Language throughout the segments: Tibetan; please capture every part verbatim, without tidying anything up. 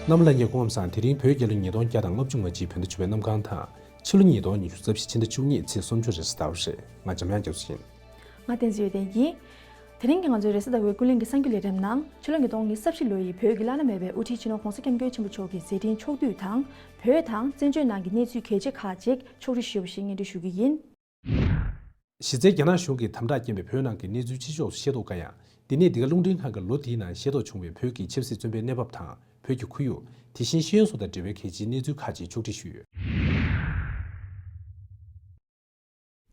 རྣམ་པ་ལྷན་རྒྱས་སྐུ་ཁམས་བཟང་། དེ་རིང་བོད་རྒྱལ་ལོ་ཉིས་སྟོང་བརྒྱ་དང་ལྔ་བཅུ་ང་གཅིག་བོད་ཟླ་བཅུ་པའི་གནམ་གང་དང་། ཕྱི་ལོ་ཉིས་སྟོང་ཉི་ཤུ་རྩ་བཞི་ཕྱི་ཟླ་བཅུ་གཉིས་ཚེས་སུམ་ཅུ་རེས་གཟའ་ཟླ་བ་རེད། ང་འཇམ་དབྱངས་རྒྱ་མཚོ་ཡིན། ང་བསྟན་འཛིན་ཡོན་ཏན་ཡིན། དེ་རིང་གི་ང་ཚོའི་རེས་གཟའ་ཟླ་བའི་ཀུན་གླེང་གི་གསར་འགྱུར་ལས་རིམ་ནང་ཕྱི་ལོ་ཉིས་སྟོང་ཉི་ཤུ་རྩ་བཞི་ལོ་ཡི་བོད་ཀྱི་བླ་ན་མེད་པའི་དབུ་ཁྲིད་སྤྱི་ནོར་༸གོང་ས་༸སྐྱབས་མགོན་ཆེན་པོ་མཆོག་གི་མཛད་འཕྲིན་ཕྱོགས་བསྡུས་དང་། བོད་དང་བཙན་བྱོལ་ནང་གི་གནས་ཚུལ་གལ་ཆེ་ཁག་ཅིག་ཕྱོགས་བསྒྲིགས་ཞུས་པ་ཞིག་སྙན་སྒྲོན་ཞུ་གི་ཡིན། གཞི་རྩའི་རྒྱ་ནག་གཞུང་གིས་དམ་དྲག་རྐྱེན་པས་བོད་ནང་གི་གནས་ཚུལ་ཕྱི་ཕྱོགས་སུ་ཤེས་རྟོགས་དཀའ་ཡང་། འདི་ནས་འདི་ག་རླུང་འཕྲིན་ཁང་གིས་ལོ་འདིའི་ནང་ཤེས་རྟོགས་བྱུང་བའི་བོད་ཀྱི་ཆབ་སྲིད་བཙོན་པའི་གནས་བབ་དང་བོད་ཀྱི་ཁོར་ཡུག་དེ་བཞིན་ཤེས་ཡོན་སོགས་དང་འབྲེལ་བའི་གལ་ཆེའི་གནས་ཚུལ་ཁག་ཅིག་ཕྱོགས་བསྒྲིགས་ཞུས་ཡོད།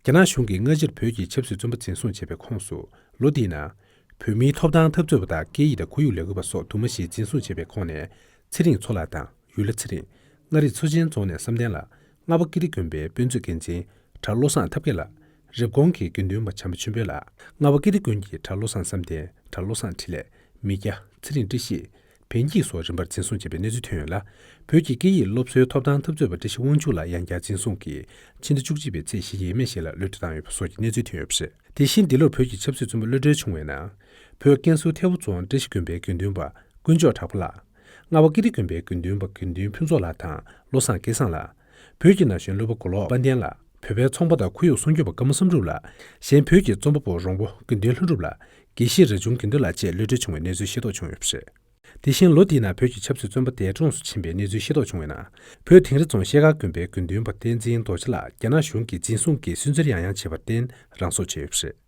རྒྱ་ནག་གཞུང་གིས་སྔ་ཕྱིར་བོད་ཀྱི་ཆབ་སྲིད་བཙོན་པ་འཛིན་བཟུང་བྱས་པའི་ཁོངས་སུ། ལོ་འདིའི་ནང་། བོད་མིའི་ཐོབ་ཐང་འཐབ་རྩོད་པ་དང་སྐད་ཡིག་དང་ཁོར་ཡུག་ལས་འགུལ་བ་སོགས་དུ་མ་ཞིག་འཛིན་བཟུང་བྱས་པའི་ཁོངས་ནས། ཚེ་རིང་མཚོ་ལགས་དང་ཡུལ་ལྷ་ཚེ་རིང་། མངའ་རིས་མཚོ་ཆེན་རྫོང་ནས་བསམ་གཏན་ལགས། རྔ་བ་ཀིརྟི་དགོན་པའི་དཔོན་མཛོད་འགན་འཛིན་གྲྭ་བློ་བཟང་ཐབས་མཁས་ལགས། རེབ་གོང་གི་དགེ་འདུན་པ་བྱམས་པ་ཆོས་འཕེལ་ལགས། རྔ་བ་ཀིརྟི་དགོན་གྱི་གྲྭ་བློ་བཟང་བསམ་གཏན། གྲྭ་བློ་བཟང་འཕྲིན་ལས། མི་སྐྱ། ཚེ་རིང་བཀྲ་ཤིས། བན་སྐྱིད་སོགས་རིམ་པར་འཛིན་བཟུང་བྱས་པའི་གནས་ཚུལ་ཐོན་ཡོད་ལ། བོད་ཀྱི་སྐད་ཡིག་སློབ་གསོའི་ཐོབ་ཐང་འཐབ་རྩོད་པ་བཀྲ་ཤིས་དབང་ཕྱུག་ལགས་ཡང་བསྐྱར་འཛིན་བཟུང་གིས་ཕྱི་ཟླ་བཅུ་གཅིག་པའི་ཚེས་བཞི་ཡས་མས་ཤིག་ལ་གློད་གྲོལ་བཏང་ཡོད་པ་སོགས་ཀྱི་གནས་ཚུལ་ཐོན་ཡོད་པ་རེད། དེ་བཞིན་འདི་ལོར་བོད་ཀྱི་ཆབ་སྲིད་བཙོན་པ་གློད་གྲོལ་བྱུང་བའི་ནང་། བོད་ཀན་སུའུ་ཐེ་བོ་རྫོང་བཀྲ་ཤིས་དགོན་པའི་དགེ་འདུན་པ་དཀོན་མཆོག་གྲགས་པ་ལགས། རྔ་བ་ཀིརྟི་དགོན་པའི་དགེ་འདུན་པ་དགེ་འདུན་ཕུན་ཚོགས་ལགས་དང་བློ་བཟང་སྐལ་བཟང་ལགས། བོད་ཀྱི་ན་གཞོན་སློབ་དཔོན་མགོ་ལོག་དཔལ་ལྡན་ལགས། བོད་པའི་ཚོང་པ་དང་ཁོར་ཡུག་སྲུང་སྐྱོབ་པ་ཀརྨ་བསམ་གྲུབ་ལགས། གཞན་བོད་ཀྱི་རྩོམ་པ་པོ་རོང་པོ་དགེ་འདུན་ལྷུན་གྲུབ་ལགས། དགེ་བཤེས་རྭ་ཆུང་དགེ་འདུན་ལགས་བཅས་གློད་གྲོལ་བྱུང་བའི་གནས་ཚུལ་ཤེས་རྟོགས་བྱུང་ཡོད་པ་རེད། དེ་བཞིན་ལོ་འདིའི་ནང་བོད་ཀྱི་ཆབ་སྲིད་བཙོན་པ་འདས་གྲོངས་སུ་ཕྱིན་པའི་གནས་ཚུལ་ཤེས་རྟོགས་བྱུང་བའི་ནང་། བོད་དིང་རི་རྫོང་ཤེལ་དཀར་དགོན་པའི་དགེ་འདུན་པ་བསྟན་འཛིན་རྡོ་རྗེ་ལགས་རྒྱ་ནག་གཞུང་གིས་འཛིན་བཟུང་གིས་སུན་གཙེར་ཡང་ཡང་བྱས་པར་བརྟེན་རང་སྲོག་བཅད་ཡོད་པ་རེད།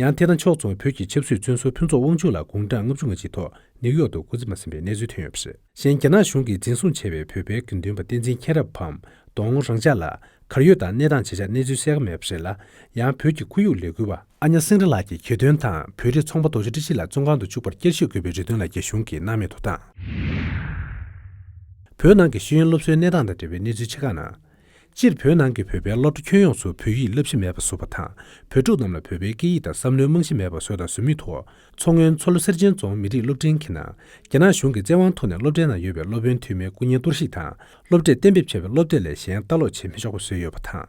ཡང་ཐེ་ཐང་ཕྱོགས་མཚུངས་བོད་ཀྱི་ཆབ་སྲིད་བཙོན་ཟུར་ཕུན་ཚོགས་དབང་ཕྱུག་ལགས་དགུང་གྲངས་ལྔ་བཅུ་ང་གཅིག་ཐོག་ནིའུ་ཡོག་ཏུ་སྐུ་ཚེ་མ་ཟིན་པའི་གནས་ཚུལ་ཐོན་ཡོད་པ་རེད། གཞན་རྒྱ་ནག་གཞུང་གིས་འཛིན་བཟུང་བྱས་པའི་བོད་པའི་དགེ་འདུན་པ་བསྟན་འཛིན་མཁྱེན་རབ་བམ་ལྡོང་རང་ཅག་ལགས་གར་ཡོད་དང་གནས་སྟངས་ཇི་ཆགས་གནས་ཚུལ་གསལ་ཁ་མེད་པ་རེད་ལ། ཡང་བོད་ཀྱི་ཁོར་ཡུག་ལས་འགུལ་བ་ཨ་ཉ་སེང་རི་ལགས་ཀྱི་གྱོད་དོན་དང་བོད་རིགས་ཚོང་པ་རྡོ་རྗེ་བཀྲ་ཤིས་ལགས་བཙོན་ཁང་དུ་བཅུག་པར་བསྐྱར་ཞིབ་དགོས་པའི་རེ་འདུན་ལ་རྒྱ་གཞུང་གིས་སྣང་མེད་དུ་བཏང་། བོད་ནང་གི་ཤེས་ཡོན་སློབ་གསོའི་གནས་སྟངས་དང་འབྲེལ་བའི་གནས་ཚུལ་ཆེ་ཁག་ནང་། སྤྱིར་བོད་ནང་གི་བོད་པའི་སློབ་གྲྭ་ཁྱོན་ཡོངས་སུ་བོད་ཡིག་བསླབ་གཞི་མེད་པ་བཟོ་བ་དང་། བོད་ཕྲུག་རྣམས་ལ་བོད་པའི་སྐད་ཡིག་དང་བསམ་བློའི་རྨང་གཞི་མེད་པ་བཟོས་དང་བཟོ་མུས་ཐོག་མཚོ་སྔོན་མཚོ་ལྷོ་གསེར་ཆེན་རྫོང་མི་རིགས་སློབ་འབྲིང་གི་ནང་རྒྱ་ནག་གཞུང་གི་བཙན་དབང་ཐོག་ནས་སློབ་གྲྭའི་ནང་ཡོད་པའི་སློབ་དཔོན་འཐུས་མིའི་སྐུ་བརྙན་གཏོར་བཤིག་དང་། སློབ་གྲྭས་གཏན་འབེབས་བྱས་པའི་སློབ་དེབ་ལས་གཞན་ལྟ་ཀློག་བྱེད་མི་ཆོག་པ་བཟོས་ཡོད་པ་དང་།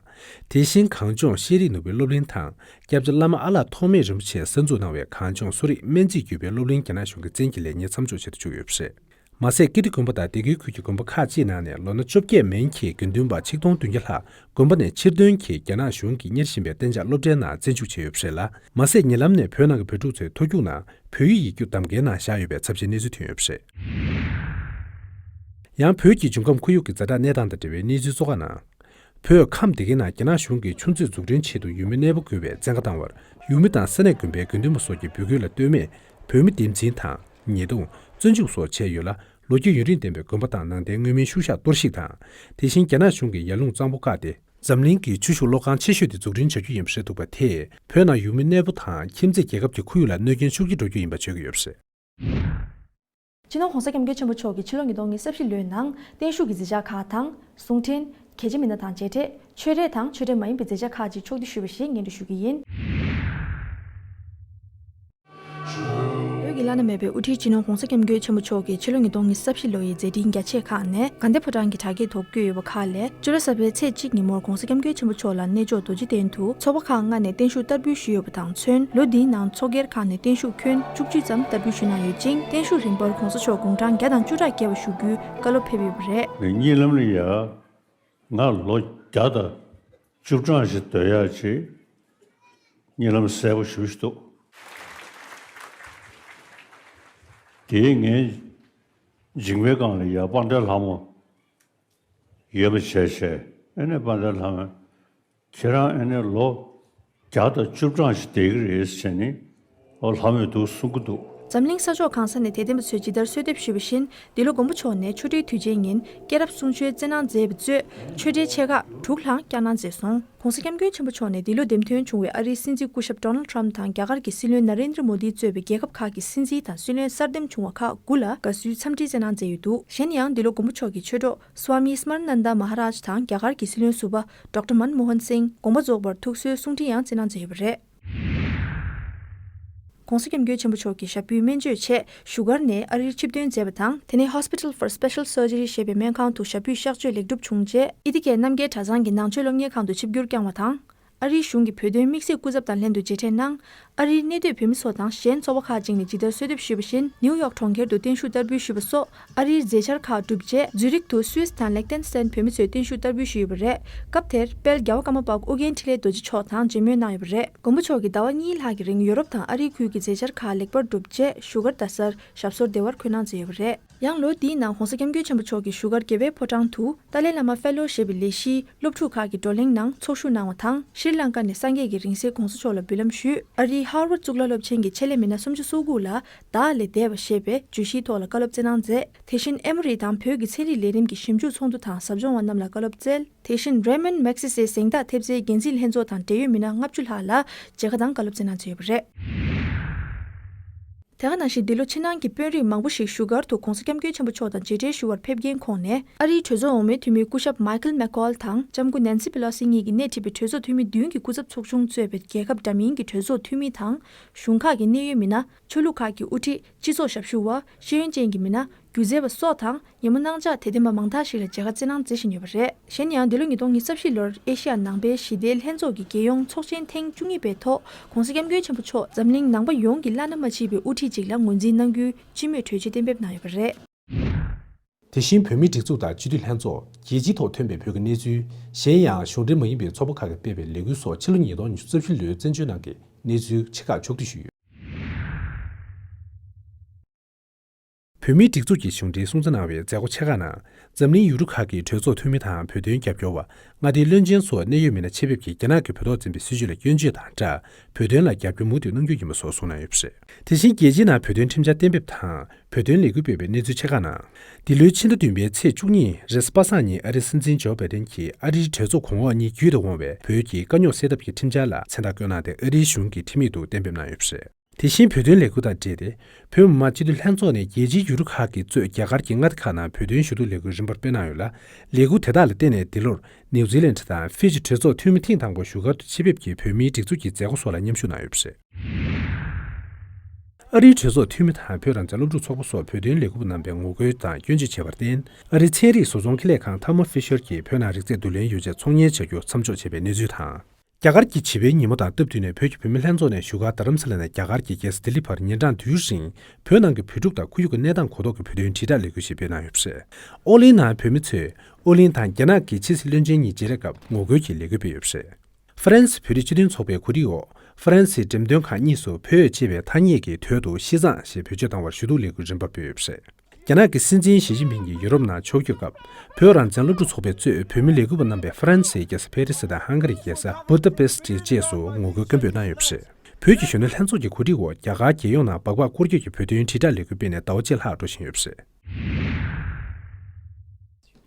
དེ་བཞིན་གངས་ལྗོངས་ཤེས་རིག་ནོར་བུའི་སློབ་གླིང་དང་། སྐྱབས་རྗེ་བླ་མ་ཨ་ལགས་ཐོགས་མེད་རིན་པོ་ཆེས་གསར་འཛུགས་གནང་བའི་གངས་ལྗོངས་གསོ་རིག་སྨན་རྩིས་བརྒྱུད་པའི་སློབ་གླིང་རྒྱ་ནག་གཞུང་གིས་བཙན་གྱིས་ལས་གཉེར་མཚམས་འཇོག་བྱེད་དུ་བཅུག་ཡོད་པ་རེད། མ་ཟད་ཀིར་ཏི་དགོན་པ་དང་སྡེ་དགེ་ཁུལ་གྱི་དགོན་པ་ཁག་ཅིག་ནང་ནས་ལོ་ན་བཅོ་བརྒྱད་མན་གྱི་དགེ་འདུན་པ་ཆིག་སྟོང་བདུན་བརྒྱ་ལྷག་དགོན་པ་ནས་ཕྱིར་ཐོན་གྱིས་རྒྱ་ནག་གཞུང་གིས་གཉེར་བཞིན་པའི་གཏན་འཇགས་སློབ་གྲྭའི་ནང་བཙན་འཇུག་བྱས་ཡོད་པ་རེད་ལ། མ་ཟད་ཉེ་ལམ་ནས་བོད་ནང་གི་བོད་ཕྲུག་ཚོའི་མཐོ་རྒྱུགས་ནང་བོད་ཡིག་ཡིག་རྒྱུགས་གདམ་ཀའི་ནང་བཞག་ཡོད་པའི་ཚབས་ཆེའི་གནས་ཚུལ་ཐོན་ཡོད་པ་རེད། ཡང་བོད་ཀྱི་འབྱུང་ཁམས་ཁོར་ཡུག་གི་ཛ་དྲག་གནས་སྟངས་དང་འབྲེལ་བའི་གནས་ཚུལ་གཙོ་ཁག་ནང་། བོད་ཁམས་སྡེ་དགེ་ནང་རྒྱ་ནག་གཞུང་གིས་ཆུ་མཛོད་འཛུགས་སྐྲུན་ཆེད་དུ་ཡུལ་མི་གནས་སྤོ་དགོས་པའི་བཙན་བཀའ་བཏང་བར། ཡུལ་མི་དང་ས་གནས་དགོན་པའི་དགེ་འདུན་པ་སོགས་ཀྱི་འབོད་སྐུལ་ལ་ལྟོས་མེད། བོད་མི་དམ་འཛིན་དང་། ཉེས་རྡུང་། བཙོན་འཇུག་སོགས་བྱས་ཡོད་ལ། ལོ་རྒྱུས་ཡུན་རིང་ལྡན་པའི་དགོན་པ་དང་ནང་བསྟན་དངོས་མིན་ཤུལ་བཞག་གཏོར་བཤིག་དང་། དེ་བཞིན་རྒྱ་ནག་གཞུང་གིས་ཡར་ཀླུང་གཙང་པོ་བཀག་སྟེ། འཛམ་གླིང་གི་ཆུ་ཤུགས་གློག་ཁང་ཆེ་ཤོས་དེ་འཛུགས་སྐྲུན་བྱ་རྒྱུ་ཡིན་པ་རེད་འདུག་པ་དེས། བོད་ནང་ཡུལ་མི་གནས་སྤོ་དང་ཁྱིམ་མཚེས་རྒྱལ་ཁབ་ཀྱི་ཁོར་ཡུག་ལ་གནོད་སྐྱོན་ཤུགས་ཆེ་འགྲོ་རྒྱུ་ཡིན་པ་བརྗོད་ཀྱི་ཡོད་པ་རེད། སྤྱི་ནོར་༸གོང་ས་༸སྐྱབས་མགོན་ཆེན་པོ་མཆོག་གིས་ཕྱི་ལོ་ཉིས་སྟོང་ཉི་ཤུ་རྩ་བཞི་ལོའི་ནང་བརྟན་བཞུགས་ཀྱི་མཛད་འཆར་ཁག་དང་། གསུང་འཕྲིན། གལ་ཆེ་མི་སྣ་དང་མཇལ་འཕྲད། ཆོས་རའི་དང་ཆོས་རའི་མ་ཡིན་པའི་མཛད་འཆར་ཁག་ཅིག་ཕྱོགས་བསྡུས་ཞུས་པ་ཞིག་སྙན་སྒྲོན་ཞུ་གི་ཡིན། བོད་ཀྱི་བླ་ན་མེད་པའི་དབུ་ཁྲིད་སྤྱི་ནོར་༸གོང་ས་༸སྐྱབས་མགོན་ཆེན་པོ་མཆོག་གིས་ཕྱི་ལོ་ཉིས་སྟོང་ཉི་ཤུ་རྩ་བཞི་ལོ་ཡི་མཛད་འཕྲིན་རྒྱ་ཆེ་ཁག་ནས་དགའ་ལྡན་ཕོ་བྲང་གི་གྲ་རྒྱས་ཐོག་བསྐྱོད་ཡོད་པ་ཁག་ལས། སྤྱི་ཟླ་གསར་པའི་ཚེས་གཅིག་ཉིན་མོར་༸གོང་ས་༸སྐྱབས་མགོན་ཆེན་པོ་མཆོག་ལ་གནས་མཆོག་རྡོ་རྗེ་གདན་དུ་ཚོགས་པ་ཁག་ལྔ་ནས་བརྟན་བཞུགས་བསྟར་འབུལ་ཞུས་ཡོད་པ་དང་མཚོན། ལོ་འདིའི་ནང་ཚོགས་སྒེར་ཁག་ནས་བརྟན་བཞུགས་ཁྱོན་བཅུ་གཅིག་ཙམ་བསྟར་འབུལ་ཞུས་གནང་ཡོད་ཅིང་། བརྟན་བཞུགས་རིམ་པར་༸གོང་ས་མཆོག་དགུང་གྲངས་བརྒྱ་དང་བཅུ་ཕྲག་བརྒལ་བ་བཞུགས་རྒྱུའི་བཀའ་སློབ་ཕེབས་ཡོད་པ་རེད། ངས་གཉིད་ལམ་ལ་ཡ། ང་ལོ་བརྒྱ་དང་བཅུ་གྲངས་ཤིག་སྡོད་ཡག་ཅིག་གཉིད་ལམ་གསལ་པོ་ཞེ་པོ་ཞིག་འདུག་དེའི་ངའི་མཇིང་པའི་སྒང་ལ་ཡ་དཔལ་ལྡན་ལྷ་མོ་ཡོད་པ་བྱས་བྱས། ཨེ་ནས་དཔལ་ལྡན་ལྷ་མོས་ཁྱེད་རང་ཨེ་ནས་ལོ་བརྒྱ་དང་བཅུ་གྲངས་ཤིག་བསྡད་ཀྱི་རེད་ཟེར་ནས། ཨོ་ལྷ་མོས་འདུག་གསུང་གི་འདུག་འཛམ་གླིང་ས་ཕྱོགས་གང་ས་ནས་དད་ལྡན་པ་ཚོས་ཇི་ལྟར་གསོལ་འདེབས་ཞུས་པ་བཞིན། འདི་ལོ་མགོན་པོ་མཆོག་ནས་ཆོ་འཕྲུལ་དུས་ཆེན་ཉིན་སྐྱེས་རབས་གསུང་ཆོས་སྩལ་གནང་མཛད་པ་གཙོས་ཆོ་འཕྲུལ་ཆེ་ཁག་དྲུག་ལྷག་བསྐྱངས་གནང་མཛད་སོང་། ༸གོང་ས་༸སྐྱབས་མགོན་ཆེན་པོ་མཆོག་ནས་འདི་ལོ་འདེམས་ཐོན་བྱུང་བའི་ཨ་རིའི་སྲིད་འཛིན་སྐུ་ཞབས་Donald Trump དང་རྒྱ་གར་གྱི་སྲིད་བློན་Narendra Modi གཙོས་པའི་རྒྱལ་ཁབ་ཁག་གི་སྲིད་འཛིན་དང་སྲིད་བློན་གསར་འདེམས་བྱུང་བ་ཁག་དགུ་ལ་དགའ་བསུའི་འཚམས་འདྲི་སྩལ་གནང་མཛད་ཡོད་འདུག་གཞན་ཡང་འདི་ལོ་མགོན་པོ་མཆོག་གི་ཆོས་གྲོགས་Swami Smrananda Maharaj དང་རྒྱ་གར་གྱི་སྲིད་བློན་ཟུར་པ་Doctor Manmohan Singh དགོངས་པ་རྫོགས་པར་ཐུགས་གསོའི་གསུང་འཕྲིན་ཡང་སྩལ་གནང་མཛད་ཡོད་པ་རེད། ༸གོང་ས་༸སྐྱབས་མགོན་ཆེན་པོ་མཆོག་གིས་ཞབས་པུས་སྨན་བཅོས་ཆེད་བཞུགས་སྒར་ནས་ཨ་རིར་ཆིབས་ཐོན་མཛད་པ་དང་། དེ་ནས་Hospital for Special Surgery ཞེས་པའི་སྨན་ཁང་དུ་ཞབས་པུས་གཤག་བཅོས་ལེགས་གྲུབ་བྱུང་རྗེས། ཨི་ཐི་ཀའི་རྣམ་རྒྱལ་གྲྭ་ཚང་གི་ནང་ཆོས་སློབ་གཉེར་ཁང་དུ་ཆིབས་བསྒྱུར་བསྐྱངས་བ་དང་། ཨ་རིའི་གཞུང་གི་བོད་དོན་དམིགས་བསལ་སྐུ་ཚབ་དང་ལྷན་དུ་མཇལ་འཕྲད་གནང་། ཨ་རིའི་གནས་སྡོད་བོད་མི་ཚོ་དང་གཞན་ཚོགས་པ་ཁག་ཅིག་ནས་ཇི་ལྟར་གསོལ་འདེབས་ཞུས་པ་བཞིན། ནིའུ་ཡོག་གྲོང་ཁྱེར་དུ་བརྟན་བཞུགས་བསྟར་འབུལ་ཞུས་པ་སོགས་ཨ་རིའི་མཛད་འཆར་ཁག་གྲུབ་རྗེས། ཛུ་རིག་ཏུ་སུད་སི་དང་ལེག་ཏེན་སི་ཏན་བོད་མི་ཚོས་བརྟན་བཞུགས་བསྟར་འབུལ་ཞུས་ཡོད་པ་རེད། སྐབས་དེར་དཔལ་རྒྱལ་བ་ཀརྨ་པ་ཨོ་རྒྱན་འཕྲིན་ལས་རྡོ་རྗེ་མཆོག་དང་མཇལ་མོལ་གནང་ཡོད་པ་རེད། མགོན་པོ་མཆོག་གིས་ཟླ་བ་གཉིས་ལྷག་གི་རིང་ཡོ་རོབ་དང་ཨ་རིའི་ཁུལ་གྱི་མཛད་འཆར་ཁག་ལེགས་པར་གྲུབ་རྗེས་བཞུགས་སྒར་རྡ་སར་ཞབས་སོར་བདེ་བར་འཁོད་གནང་མཛད་ཡོད་པ་རེད། ཡང་ལོ་འདིའི་ནང་༸གོང་ས་༸སྐྱབས་མགོན་ཆེན་པོ་མཆོག་གིས་བཞུགས་སྒར་རྒྱལ་བའི་ཕོ་བྲང་དུ་ཏཱ་ལའི་བླ་མ་ཕེ་ལོ་ཞེས་པའི་ལས་གཞིའི་སློབ་ཕྲུག་ཁག་གི་བགྲོ་གླེང་ནང་ཚོགས་ཞུགས་གནང་བ་དང་། ཤྲི་ལངྐ་ནས་སངས་རྒྱས་ཀྱི་རིང་བསྲེལ་༸གོང་ས་མཆོག་ལ་འབུལ་ལམ་ཞུས། ཨ་རིའི་ཧར་ཝརཌ་གཙུག་ལག་སློབ་ཆེན་གྱི་ཆེད་ལས་མི་སྣ་སུམ་ཅུ་སོ་དགུ་ལ་བདག་ལས་འདས་པ་ཞེས་པའི་བརྗོད་གཞིའི་ཐོག་ལ་བཀའ་སློབ་སྩལ་གནང་མཛད། དེ་བཞིན་ཨེ་མོ་རི་དང་བོད་ཀྱི་ཚན་རིག་ལས་རིམ་གྱི་ཞིབ་འཇུག་ཚོགས་འདུ་དང་ཟབ་སྦྱོང་བ་རྣམས་ལ་བཀའ་སློབ་སྩལ། དེ་བཞིན་Raymond Magsaysའི་གཟེངས་རྟགས་ཐེབས་རྩའི་འགན་འཛིན་ལྷན་ཚོགས་དང་འབྲེལ་ཡོད་མི་སྣ་ལྔ་བཅུ་ལྷག་ལ་མཇལ་ཁ་དང་བཀའ་སློབ་སྩལ་གནང་མཛད་ཡོད་པ་རེད། དེ་ག་ནང་བཞིན་འདི་ལོ་ཕྱི་ནང་གི་དཔོན་རིགས་མང་པོ་ཞིག་བཞུགས་སྒར་དུ་༸གོང་ས་༸སྐྱབས་མགོན་ཆེན་པོ་མཆོག་དང་མཇལ་འཕྲད་ཞུ་བར་ཕེབས་མཁན་ཁོངས་ནས། ཨ་རིའི་གྲོས་ཚོགས་འོག་མའི་འཐུས་མི་སྐུ་ཞབས་མའི་ཁལ་མེག་ཀོལ་དང་ལྕམ་སྐུ་ནན་སི་པེ་ལོ་སི་གཉིས་ཀྱིས་སྣེ་ཁྲིད་པའི་གྲོས་ཚོགས་འཐུས་མི་བདུན་གྱི་སྐུ་ཚབ་ཚོགས་ཆུང་གཙོས་པའི་རྒྱལ་ཁབ་འདྲ་མིན་གྱི་གྲོས་ཚོགས་འཐུས་མི་དང་། གཞུང་ཁག་གི་གནད་ཡོད་མི་སྣ། ཆོས་ལུགས་ཁག་གི་དབུ་ཁྲིད། སྤྱི་ཚོགས་ཞབས་ཞུ་བ། ཤེས་ཡོན་ཅན་གྱི་མི་སྣ། སྒྱུ་རྩལ་བ་སོགས་དང་ཉིན་མོ་གནང་འཆར་དད་ལྡན་པ་མང་དག་ཞིག་ལ་མཇལ་ཁ་བསྩལ་གནང་མཛད་བཞིན་ཡོད་པ་རེད། གཞན་ཡང་འདི་ལོ་ཉིས་སྟོང་ཉི་ཤུ་རྩ་བཞི་ལོར་ཨེ་ཤི་ཡ་ནང་པའི་ཞི་བདེའི་ལྷན་ཚོགས་ཀྱི་རྒྱལ་ཡོངས་ཚོགས་ཆེན་ཐེངས་བཅུ་གཉིས་པའི་ཐོག་༸གོང་ས་༸སྐྱབས་མགོན་ཆེན་པོ་མཆོག་འཛམ་གླིང་ནང་པ་ཡོངས་ཀྱི་བླ་ན་མ་མཆིས་པའི་དབུ་ཁྲིད་ཅིག་ལ་ངོས་འཛིན་གནང་རྒྱུའི་སྤྱི་མོས་གྲོས་ཆོད་གཏན་འབེབས་གནང་ཡོད་པ་རེད། དེ་བཞིན་བོད་མིའི་སྒྲིག་འཛུགས་དང་སྤྱི་འཐུས་ལྷན་ཚོགས། རྒྱལ་སྤྱིའི་ཐོག་ཐོན་པའི་བོད་ཀྱི་གནས་ཚུལ། གཞན་ཡང་གཞུང་འབྲེལ་མ་ཡིན་པའི་ཚོགས་པ་ཁག་གིས་སྤེལ་བའི་ལས་འགུལ་སོགས་ཕྱི་ལོ་ཉིས་སྟོང་ཉི་ཤུ་རྩ་བཞི་ལོའི་བཙན་བྱོལ་ནང་གི་གནས་ཚུལ་ཆེ་ཁག་ཕྱོགས་བསྡུས་ཞུས་ཡོད། བོད་མིའི་སྒྲིག་འཛུགས་ཀྱི་གཞུང་འབྲེལ་སྲུང་བརྩི་གནང་བའི་མཛད་སྒོ་ཆེ་ཁག་ནང་། འཛམ་གླིང་ཡུལ་གྲུ་ཁག་གི་གྲོས་ཚོགས་འཐུས་མི་དང་བོད་དོན་རྒྱབ་སྐྱོར་བ། མངའ་སྡེའི་བློན་ཆེན་སོགས་གནད་ཡོད་མི་སྣ་ཆེད་ཕེབས་ཀྱིས་རྒྱ་ནག་གིས་བོད་ཐོག་འཛིན་པའི་སྲིད་བྱུས་ལ་སྐྱོན་བརྗོད་དང་སྦྲགས། བོད་དོན་ལ་རྒྱབ་སྐྱོར་མུ་མཐུད་གནང་རྒྱུ་ཡིན་པ་སོགས་གསུངས་གནང་ཡོད་པ་རེད། དེ་བཞིན་རྒྱལ་སྤྱིའི་ནང་བོད་དོན་ཁྲིམས་འཆར་གཏན་འབེབས་དང་། བོད་དོན་ལས་འགུལ་སྤེལ་བའི་གནས་ཚུལ་ཆེ་ཁག་ནང་། འདི་ལོའི་ཕྱི་ཟླ་བདུན་པའི་ཚེས་བཅུ་གཉིས་རེས་གཟའ་པ་སངས་ཉིན་ཨ་རིའི་སྲིད་འཛིན་ཇོ་བྷའི་ཌེན་གྱིས་ཨ་རིའི་གྲོས་ཚོགས་གོང་འོག་གཉིས་བརྒྱུད་དུ་འོང་བའི་བོད་ཀྱི་དཀའ་རྙོག་སེལ་ཐབས་ཀྱི་ཁྲིམས་འཆར་ལ་མཚན་རྟགས་བཀོད་གནང་སྟེ་ཨ་རིའི་གཞུང་གི་ཁྲིམས་ཡིག་ཏུ་གཏན་འབེབས་གནང་ཡོད་པ་རེད། དེ་བཞིན་བོད་དོན་ལས་འགུལ་དང་འབྲེལ་ཏེ། བོད་མི་མང་སྤྱི་འཐུས་ལྷན་ཚོགས་ནས་རྒྱལ་སྤྱིའི་ཡུལ་གྲུ་ཁག་གིས་གཙོས་རྒྱ་གར་གྱི་མངའ་སྡེ་ཁག་ནང་བོད་དོན་ཞུ་གཏུག་ལས་འགུལ་རིམ་པར་སྤེལ་གནང་ཡོད་ལ། ལས་འགུལ་དེ་དག་ལ་བརྟེན་ནས་འདི་ལོར་ནིའུ་ཛི་ལན་དང་ཧྥི་ཇི་གྲོས་ཚོགས་འཐུས་མི་ཐེངས་དང་པོ་བཞུགས་སྒར་དུ་ཆེད་ཕེབས་ཀྱིས་བོད་མིའི་སྒྲིག་འཛུགས་ཀྱི་མཛད་སྒོ་སོགས་ལ་མཉམ་ཞུགས་གནང་ཡོད་པ་རེད། ཨ་རིའི་གྲོས་ཚོགས་འཐུས་མི་དང་བོད་རང་བཙན་སློབ་ཕྲུག་ཚོགས་པ་སོགས་བོད་དོན་ལས་འགུལ་བ་རྣམ་པས་ངོ་རྒོལ་དང་སྐྱོན་བརྗོད་བྱས་པར་བརྟེན། ཨ་རིའི་ཚན་རིག་བཟོ་ཚོང་ཁེ་ལས་ཁང་Thermo Fisher གྱིས་བོད་ནང་རིག་རྩལ་བསྡུ་ལེན་ཡོ་བྱད་ཚོང་གཉེར་བྱ་རྒྱུ་མཚམས་འཇོག་བྱས་པའི་གནས་ཚུལ་དང་། རྒྱ་གར་གྱི་བྱིས་པའི་ཉིན་མོ་དང་སྟབས་བསྟུན་ནས་བོད་ཀྱི་བུད་མེད་ལྷན་ཚོགས་ནས་བཞུགས་སྒར་རྡ་རམ་ས་ལ་ནས་རྒྱ་གར་གྱི་རྒྱལ་ས་ལྡི་ལི་བར་ཉིན་གྲངས་བདུན་རིང་བོད་ནང་གི་བོད་ཕྲུག་དང་ཁོར་ཡུག་གི་གནས་སྟངས་གོ་རྟོགས་ཀྱི་བོད་དོན་དྲིལ་བསྒྲགས་ལས་འགུལ་ཞིག་སྤེལ་གནང་ཡོད་པ་རེད། ཨོ་གླིང་ནང་བོད་མི་ཚོས་ཨོ་གླིང་དང་རྒྱ་ནག་གི་ཕྱི་སྲིད་བློན་ཆེན་གཉིས་མཇལ་འཕྲད་སྐབས་ངོ་རྒོལ་གྱི་ལས་འགུལ་སྤེལ་ཡོད་པ་རེད། ཧྥ་རན་སི་བོད་རིགས་སྤྱི་མཐུན་ཚོགས་པའི་གོ་སྒྲིག་འོག་ཧྥ་རན་སིའི་འགྲེམས་སྟོན་ཁང་གཉིས་སུ་བོད་ཅེས་པའི་ཐ་སྙད་ཀྱི་དོད་དུ་ཤི་གཙང་ཞེས་བེད་སྤྱོད་བཏང་བར་ཞུ་གཏུག་ལས་འགུལ་རིམ་པར་སྤེལ་ཡོད་པ་རེད། རྒྱ་ནག་གི་སྲིད་འཛིན་ཞི་ཅིན་ཕིང་གིས་ཡུ་རོབ་ནང་ཕྱོགས་བསྐྱོད་སྐབས། བོད་རང་བཙན་སློབ་ཕྲུག་ཚོགས་པས་གཙོས་བོད་མི་ལས་འགུལ་བ་རྣམ་པས་ཧྥ་རན་སིའི་རྒྱལ་ས་ཕེ་རི་སི་དང་ཧང་ག་རིའི་རྒྱལ་ས་བུ་ད་པེ་སི་ཊི་བཅས་སུ་ངོ་རྒོལ་སྐད་འབོད་གནང་ཡོད་པ་རེད། བོད་ཀྱི་གཞོན་ནུ་ལྷན་ཚོགས་ཀྱི་གོ་སྒྲིག་འོག་རྒྱ་གར་རྒྱལ་ཡོངས་ནང་སྦག་སྦག་སྐོར་སྐྱོད་ཀྱི་བོད་དོན་དྲིལ་བསྒྲགས་ལས་འགུལ་སྤེལ་ནས་ཟླ་བ་གཅིག་ལྷག་འགྲོ་བཞིན་ཡོད་པ་རེད།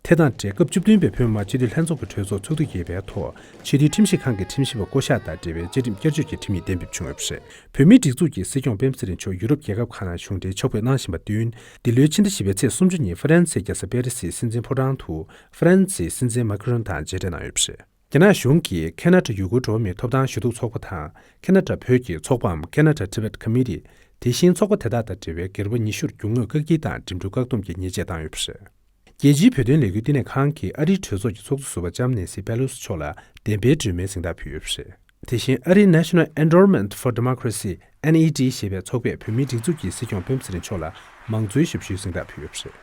དེ་དང་འབྲེལ་སྐབས་བཅུ་བདུན་པའི་བོད་མི་མང་སྤྱི་འཐུས་ལྷན་ཚོགས་ཀྱི་གྲོས་ཚོགས་ཚོགས་དུས་བརྒྱད་པའི་ཐོག་ཆེས་མཐོའི་ཁྲིམས་ཞིབ་ཁང་གི་ཁྲིམས་ཞིབ་པ་བསྐོ་གཞག་དང་འབྲེལ་བའི་བཅའ་ཁྲིམས་བསྐྱར་བཅོས་ཀྱི་ཁྲིམས་ཡིག་གཏན་འབེབས་བྱུང་ཡོད་པ་རེད། བོད་མིའི་སྒྲིག་འཛུགས་ཀྱི་སྲིད་སྐྱོང་སྤེན་པ་ཚེ་རིང་མཆོག་ཡུ་རོབ་རྒྱལ་ཁབ་ཁག་ནང་གཞུང་འབྲེལ་ཕྱོགས་ཕེབས་གནང་བཞིན་པར་བསྟུན། འདི་ལོའི་ཕྱི་ཟླ་བཞི་པའི་ཚེས་སུམ་ཅུ་ཉིན་ཧྥ་རན་སིའི་རྒྱལ་ས་པེ་རི་སིའི་སྲིད་འཛིན་ཕོ་བྲང་དུ་ཧྥ་རན་སིའི་སྲིད་འཛིན་མཱ་ཁི་རོན་དང་མཇལ་འཕྲད་གནང་ཡོད་པ་རེད། རྒྱ་ནག་གཞུང་གིས་ཁེ་ན་ཌ་ཡུ་གུར་འགྲོ་བ་མིའི་ཐོབ་ཐང་ཞུ་གཏུག་ཚོགས་པ་དང་། ཁེ་ན་ཌ་བོད་ཀྱི་ཚོགས་པའམ་Canada Tibet Committee། དེ་བཞིན་ཚོགས་པ་དེ་དག་དང་འབྲེལ་བའི་སྒེར་པ་ཉི་ཤུར་རྒྱུ་དངོས་བཀག་སྐྱིལ་དང་འགྲིམ་འགྲུལ་བཀག་སྡོམ་གྱི་ཉེས་ཆད་བཏང་ཡོད་པ་རེད། རྒྱལ་སྤྱིའི་བོད་དོན་ལས་འགུལ་བསྟི་གནས་ཁང་གིས་ཨ་རིའི་གྲོས་ཚོགས་ཀྱི་ཚོགས་གཙོ་ཟུར་པ་ལྕམ་ནེན་སི་པེ་ལོ་སི་མཆོག་ལ་བདེན་པའི་སྒྲོན་མེའི་གཟེངས་རྟགས་ཕུལ་ཡོད་པ་རེད། དེ་བཞིན་ཨ་རིའི་National Endowment for Democracy། ཨེན་ཨི་ཌི་ཞེས་པའི་ཚོགས་པས་བོད་མིའི་སྒྲིག་འཛུགས་ཀྱི་སྲིད་སྐྱོང་སྤེན་པ་ཚེ་རིང་མཆོག་ལ་མང་གཙོའི་ཞབས་ཞུའི་གཟེངས་རྟགས་ཕུལ་ཡོད་པ་རེད།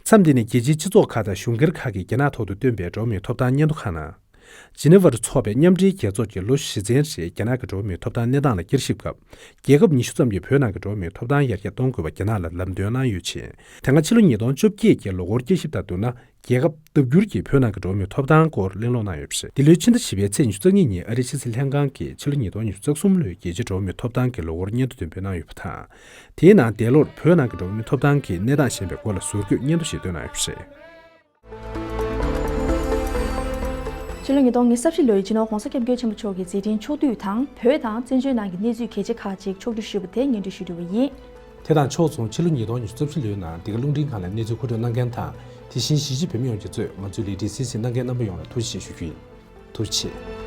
མཚམས་འདི་ནས་རྒྱལ་སྤྱིའི་སྤྱི་ཚོགས་ཁག་དང་གཞུང་སྒེར་ཁག་གིས་རྒྱ་ནག་ཐོག་ཏུ་བཏོན་པའི་འགྲོ་བ་མིའི་ཐོབ་ཐང་སྙན་ཐོ་ཁག་ནང་། ཇི་ནི་ཝར་འཚོགས་པའི་མཉམ་འབྲེལ་རྒྱལ་ཚོགས་ཀྱིས་ལོ་བཞི་ཚན་རིང་རྒྱ་ནག་གི་འགྲོ་བ་མིའི་ཐོབ་ཐང་གནས་སྟངས་ལ་བསྐྱར་ཞིབ་སྐབས། རྒྱལ་ཁབ་ཉི་ཤུ་ཙམ་གྱིས་བོད་ནང་གི་འགྲོ་བ་མིའི་ཐོབ་ཐང་ཡར་རྒྱས་གཏོང་དགོས་པ་རྒྱ་ནག་ལ་ལམ་སྟོན་གནང་ཡོད་ཅིང་། དེ་སྔ་ཕྱི་ལོ་ཉིས་སྟོང་བཅོ་བརྒྱད་ཀྱི་ལོ་འཁོར་བསྐྱར་ཞིབ་དང་བསྡུར་ན། རྒྱལ་ཁབ་ལྡབ་འགྱུར་གྱིས་བོད་ནང་གི་འགྲོ་བ་མིའི་ཐོབ་ཐང་སྐོར་གླེང་སློང་གནང་ཡོད་པ་རེད། འདི་ལོའི་ཕྱི་ཟླ་བཞི་པའི་ཚེས་ཉི་ཤུ་རྩ་གཉིས་ཉིན་ཨ་རིའི་ཕྱི་སྲིད་ལྷན་ཁང་གིས་ཕྱི་ལོ་ཉིས་སྟོང་ཉི་ཤུ་རྩ་གསུམ་ལོའི་རྒྱལ་སྤྱིའི་འགྲོ་བ་མིའི་ཐོབ་ཐང་གི་ལོ་འཁོར་སྙན་ཐོ་འདོན་སྤེལ་གནང་ཡོད་པ་དང་། དེའི་ནང་འདས་ལོར་བོད་ནང་གི་འགྲོ་བ་མིའི་ཐོབ་ཐང་གི་གནས་སྟངས་ཞེས་པའི་སྐོར་ལ་ཟུར་བཀོད་སྙན་ཐོ་ཞིག་བཏོན་གནང་ཡོད་པ་རེད། ཕྱི་ལོ་ཉིས་སྟོང་ཉི་ཤུ་རྩ་བཞི་ལོའི་སྤྱི་ནོར་༸གོང་ས་༸སྐྱབས་མགོན་ཆེན་པོ་མཆོག་གི་མཛད་འཕྲིན་ཕྱོགས་བསྡུས་དང་བོད་དང་བཙན་བྱོལ་ནང་གི་གནས་ཚུལ་གལ་ཆེ་ཁག་ཅིག་ཕྱོགས་བསྡུས་ཞུས་པ་དེ་སྙན་སྒྲོན་ཞུ་གྲུབ་པ་ཡིན། དེ་དང་ཕྱོགས་མཚུངས་ཕྱི་ལོ་ཉིས་སྟོང་ཉི་ཤུ་རྩ་བཞི་ལོའི་ནང་འདི་ག་རླུང་འཕྲིན་ཁང་ལ་གནས་ཚུལ་མཁོ་སྤྲོད་གནང་མཁན་དང་། དེ་བཞིན་གཞིས་བྱེས་བོད་མི་ཡོངས་ཀྱིས་གཙོས་ང་ཚོའི་ལས་རིམ་གསན་གཟིགས་གནང་མཁན་རྣམ་པ་ཡོངས་ལ་ཐུགས་རྗེ་ཆེ་ཞུ་རྒྱུ་ཡིན། ཐུགས་རྗེ་ཆེ།